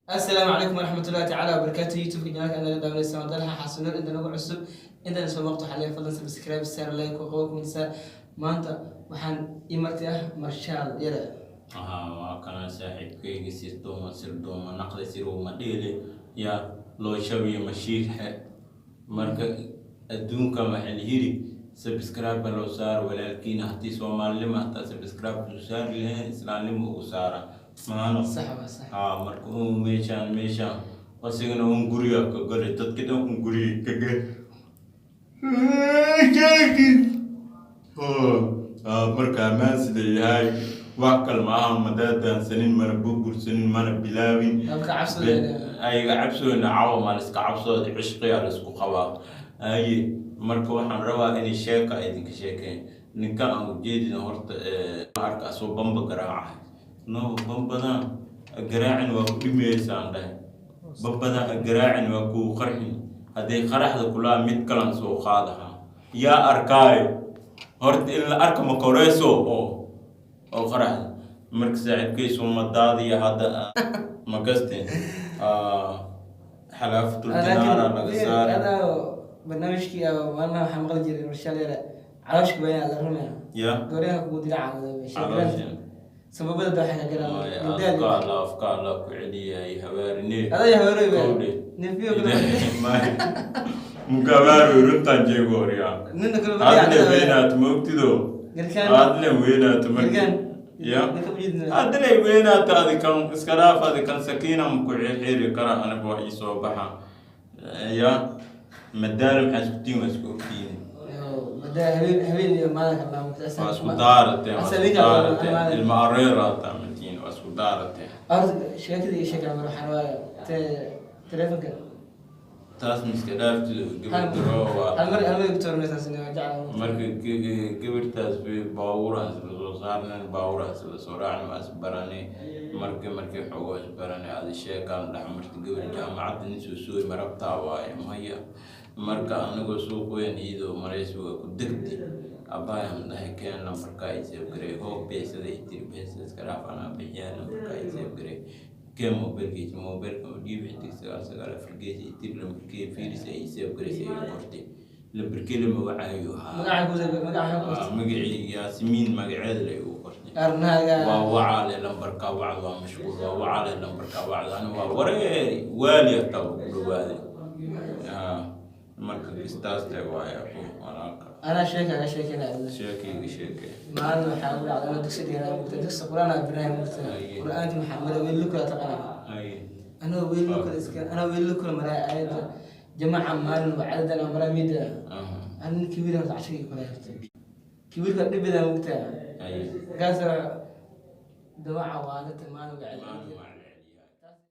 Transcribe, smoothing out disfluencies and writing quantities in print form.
Asalaamu calaykum waraxmatullahi tacaala wabarakaatu. YouTube channelka naga daawanaysa waa Dalxa Xasunuur. Inta nagu cusub, intana soo waqti, waxaa leeyahay fadlan subscribe saar, like, qabo, comment saar. Maanta waxaan ii marti ah Marshaal Yare. Aha, waa kana saaxiibkayga sirdooma, sirdooma naqdi, siruma dheele ya loo shabiyo mashiixe. Marka adduunka waxaa la yiri subscribe loo saaro walaalkiina. Haddii Soomaalinimo hataa subscribe loo saari lahayn, islaamnimo ugu saara maano. Sax waa sax. Haa, marka uun meeshaan asigana un guriga ka galay, dadka dhan un guriga ka galay. Marka ammaan sida yahay, wax kale ma aha, madaadaansanin, mana burbursanin, mana bilaabin. Dabka cabsada. Ayaga cabsooyna cawa ma liska cabsooda, cishqiyaa laisku qabaa. Aye, marka waxaan rabaa inay sheeka idinka sheekeen. Ninka aan ujeedina horta arka asoo bamba garaaca. No, bambadan garaacin waa ku dhimayeysaan dhahay, bambadan garaacin waa kuu qarxin. Hadday qaraxda kulaa mid kalan soo qaadaha yaa arkaayo. Horta in la arka ma koreyso oo qaraxda. Marka saaxiibkay sumadaadiya hadda ma gasteen xalaafatul jinaara laga saaray. Adaa barnaamijkii maalmaha waxaa maqli jiray Marshaal Yare calooshka bayan la rumaya. Ya. Gooryaha kugu dilaaca. Caloosha. Sababada da waxay ka galaan. Afka Allah, afka Allah ku celiyay habaarine. Adaa habaarey ba. Kowdhe. Nefiyo kale. Mugabaaro runtaan jeego horyaa. Nina kale. Adle weynaato maogtido. Garkaan. Adle weynaato marka. Garkaan. Ya. Ninka ujeedina. Adle weynaato, adi kan iska dhaaf, adi kan sakiina maku xiri kara. Aniga waa ii soo baxa ya madaala. Maxaa isku tihiin? Waa isku ogtihiin. Madaa habeen habeen iyo maalin kala. Waa isku daarateen, waa isku daarateen, ilma areeraataa matiin, waa isku daarateen. Horta sheekada iyo sheekada mar waxaan rabaa telefonka. Taas miska dhaaftido, gabardaro waa. Hal mar igu toornaysaas waa jeclaa. Marka gabartaas baabuuraas la soo saarnan, baabuuraas la soo raacna, waa isbarane. Marka markii xoogo isbarane, adi sheekaan dhex marta. Gabar jaamacadda nin soo sooy marabtaa waaye maya. Marka anigoo suuq weyn iyadoo maraysa waa ku degti. Abaayaan dhahay, keen lambarkaa i save garey. Hoob beesada i tiri, beesada iska dhaaf, anaa bixiyaa, lambarkaa i save garey, keen mobilkiisa. Mobilka u dhiib, *994# i tiri. Lambarkee fiirisa, i save gareysa, i qortay lambarkee, lama wacaayo haa. Magaca ku magaca ku. Magacii Yaasimiin magaceeda la igu qortay. Arnaaga. Waa wacaale lambarkaa wacd, waa mashquul. Waa wacaale lambarkaa wacd, ani waa wareeri waali hataa waa ku dhawaaday. Marka kistaas le waaye aku walaalka. Anaa sheeka aga sheekeynaya. Sheekayga sheekay. Maalin waxaa ugu dhacday anoo dugsi dhiganaa mugta, dugsi Qur-aan aa barnaamij mugta. Aye. Qur-aanka maxaa mara weylo kala taqaanaa. Ay. Anoo weylo kala iska, anoo weylo kala maraa aayadda jamaca maalin wacdadan aan maraa mida. Anin kiwiir horta cashigii kala horta kiwiirka dhibidaa mugta. Ay. Markaas dawaca waadata maalin wacda.